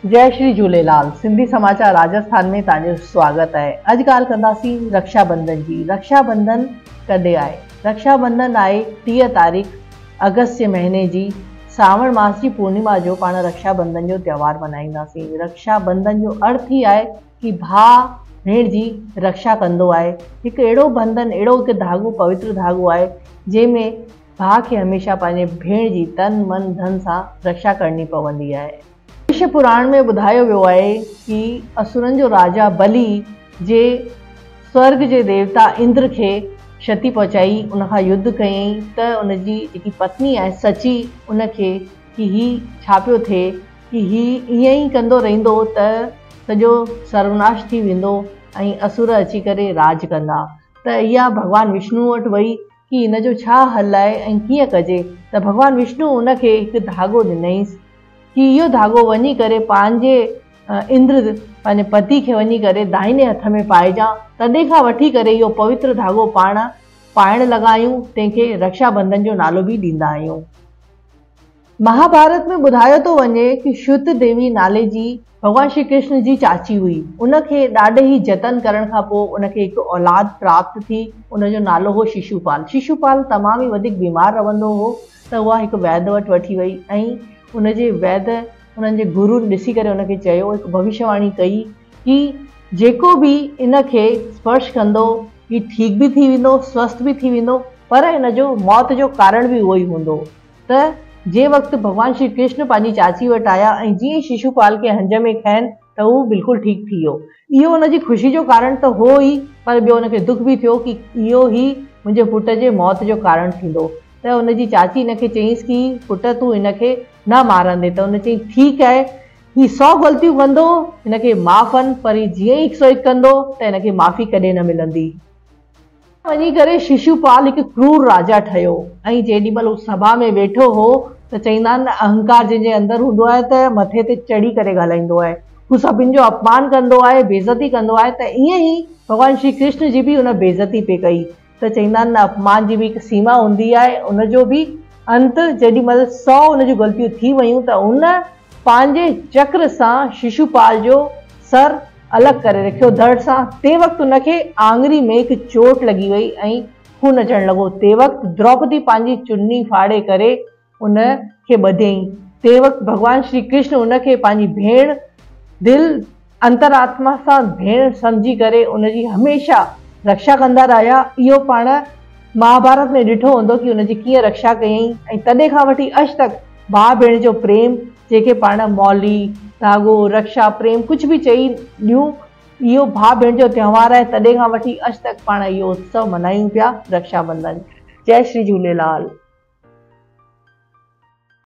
جئي شري جهوليلال سنڌي سماچار راجسٿان ۾ توهان جو سواگت آهي. اڄ ڳالهه ڪنداسين رڪشا بنڌن جي. رڪشا بنڌن ڪڏهن آهي؟ رڪشا بنڌن آهي 30 تاريخ آگسٽ جي مهيني جي سانوڻ ماس جي پورنيما جو پاڻ رڪشا بنڌن جو تهوار ملهائينداسين. رڪشا بنڌن جو ارٿ ئي آهي ڪي ڀاء ڀيڻ جي رڪشا ڪندو آهي. هڪ اهڙو بنڌن اهڙو هڪ ڌاڳو پوتر ڌاڳو آهي جنهن ۾ ڀاء کي هميشه پنهنجي ڀيڻ جي تن من ڌن سان رڪشا ڪرڻي پوندي آهي. ڀوشيه پراڻ ۾ ٻڌايو ويو آهي ڪي اسرن جو راجا بلي جي سورڳ جي ديوتا اندر کي شتي پهچائي ان کان يڌ ڪيائين ته ان جي جيڪي پتني آهي سچي ان کي ڪي هي ڇا پيو ٿئي ڪي هي ائين ئي ڪندو رهندو ته سڄو سروناش ٿي ويندو ۽ اسر اچي ڪري راڄ ڪندا ته اها ڀڳوان وشنو وٽ وئي ڪي ان جو ڇا حل آهي ۽ ڪيئن ڪجي ته ڀڳوان وشنو ان کي هڪ ڌاڳو ڏنائينس ڪي اهو ڌاڳو وڃي ڪري پنهنجي اندر پنهنجي پتي کي وڃي ڪري داهني هٿ ۾ پائجان. تڏهن کان وٺي ڪري اهو پوتر ڌاڳو پاڻ پائڻ لڳا آهيون تنهن کي رڪشا بنڌن جو نالو به ڏيندا آهيون. مهاڀارت ۾ ٻڌايو ٿو وڃي ڪي شرت ديوي نالي جي ڀڳوان شري ڪرشن جي چاچي هئي. ان کي ڏاڍي ئي جتن ڪرڻ کان پوء ان کي هڪ اولاد پراپت ٿي. ان جو نالو هو ششوپال. ششوپال تمام ئي وڌيڪ بيمار رهندو هو ته اها هڪ ويد وٽ وٺي وئي ۽ ان جي ويد انهن جي گرون ڏسي ڪري ان کي چيو هڪ ڀوشيه واڻي ڪئي ڪي جيڪو به ان کي سپرش ڪندو هي ٺيڪ به ٿي ويندو سوسٿ به ٿي ويندو پر ان جو موت جو ڪارڻ به اهو ئي هوندو. ته جنهن وقت ڀڳوان شري ڪرشن پنهنجي چاچي وٽ آيا ۽ جيئن ئي ششوپال کي هنج ۾ کنين ته هو بلڪل ٺيڪ ٿي ويو. اهو ان جي خوشي جو ڪارڻ ته هو ئي پر ٻيو ان کي دک به ٿيو ڪي اهو ئي منهنجي پٽ جي موت جو ڪارڻ ٿيندو ته ان جي چاچي هن کي چيائينس ڪي پٽ تون هن کي نه مارندين ته هن چيائين ٺيڪ آهي هي سو غلطيون ڪندو هن کي معاف آهن پر هي جيئن ئي هڪ سو هڪ ڪندو ته هن کي معافي ڪڏهن نه ملندي. وڃي ڪري ششوپال هڪ ڪرور راجا ٺهيو ۽ جيڏي مهل هو سڀا ۾ ويٺو هو ته چئيندا آهن نه اهنڪار جنهن جي اندر هوندو آهي ته مٿي تي چڙهي ڪري ڳالهائيندو آهي. هو سڀن جو اپمان ڪندو آهي، بيعزتي ڪندو آهي ته ائين ئي ڀڳوان شري ڪرشن جي به ان بيعزتي پئي ڪئي ته چئيندا آهن نه اپمان جي به هڪ سيما هوندي آهي ان جو به انت جيڏي مهل سو ان جون غلطيون ٿي ويون ته ان پنهنجي چڪر سان ششوپال جو سر الڳ ڪري رکيو ڌڙ سان، تنهن وقت ان کي آڱري ۾ هڪ چوٽ لڳي وئي ۽ خون اچڻ لڳو، تنهن وقت دروپدي پنهنجي چني ڦاڙي ڪري ان کي ٻڌيائين، تنهن وقت ڀڳوان شري ڪرشن ان کي پنهنجي ڀيڻ دل انترآتما سان ڀيڻ سمجهي ڪري ان جي هميشه رڪشا ڪندا رهيا، اهو پاڻ مهاڀارت ۾ ڏٺو هوندو ڪي ان جي ڪيئن رڪشا ڪيائين ۽ تڏهن کان وٺي اڄ تڪ ڀاء ڀيڻ جو پريم جنهن کي پاڻ مولي، ڌاڳو، رڪشا، پريم ڪجهه به چئي ڏيون اهو ڀاء ڀيڻ جو تهوار آهي تڏهن کان وٺي اڄ تڪ پاڻ اهو اتسو ملهايون پيا رڪشا بنڌن. جئي شري جهوليلال.